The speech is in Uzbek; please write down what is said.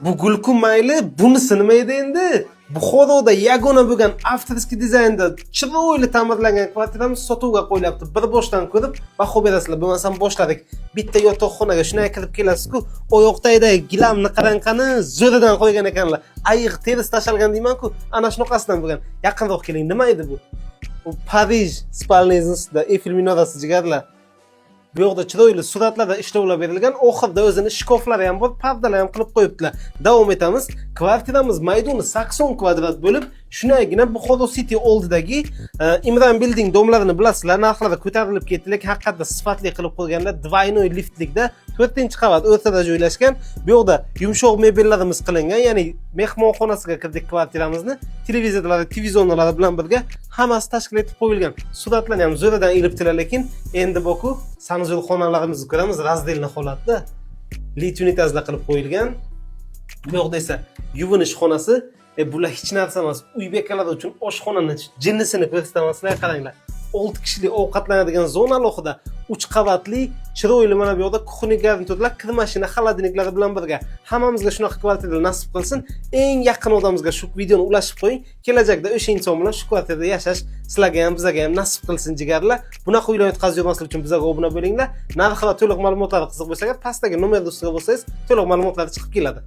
Bu gulku mayli, bunisi nima edi endi? Buxoroda yagona bo'lgan авторский dizaynda chiroyli ta'mirlangan kvartiramiz sotuvga qo'yilyapti. Bir boshdan ko'rib baho berasizlar. Bo'lmasam boshladik. Bitta yotoqxonaga shunday kirib kelasiz-ku, oyoq tagidagi gilamni qarang qani, zo'ridan qo'ygan ekanlar. Ayiq teris tashalgan deyman-ku, ana shunaqasidan bo'lgan. Yaqinroq keling, nima edi bu? Bu Parij спальня sini ustida Eyfel minorasi, jigarlar. Bu yoqda chiroyli suratlarda ishlovlar berilgan. Oxirida o'zini shkaflari ham bor, pardalar ham qilib qo'yibdilar. Davom etamiz. Kvartiramiz maydoni 80 kvadrat bo'lib, shunagina Buxoro City oldidagi Imran Building дом larini bilasizlar, narxlari ko'tarilib ketdi, lekin haqiqatda sifatli qilib qo'yganlar. Двойной liftlikda 4-qavat o'rtada joylashgan. Bu yoqda yumshoq mebellarimiz qilingan, ya'ni mehmonxonasiga kirdik kvartiramizni. Televizorlari, TV zonalari bilan birga hammasi tashkil etib qo'yilgan. Suratlarni ham zo'ridan ilibdilar, lekin endi boku санузел xonalarimizni ko'ramiz, раздельный holatda. Lit unitazlar qilib qo'yilgan. Bu yoqda esa yuvinish xonasi. Bular hech narsa emas. Uy bekalari uchun oshxonani jinnisini ko'rsataman sizlarga, qaranglar. 6 kishilik ovqatlanadigan zona alohida, 3 qavatli chiroyli mana bu yoqda кухня garniturlar, kir mashina, холодильник lari bilan birga. Hammamizga shunaqa kvartiralar nasib qilsin. Eng yaqin odamimizga shu videoni ulashib qo'ying. Kelajakda o'sha inson bilan shu kvartirada yashash sizlarga ham, bizlarga ham nasib qilsin, jigarlar. Bunaqa uylarni o'tkazib yurmaslik uchun bizlarga obuna bo'linglar. Narxi va to'liq ma'lumotlari qiziq bo'lsa agar, pastdagi nomerni ustiga bossangiz, to'liq ma'lumotlar chiqib keladi.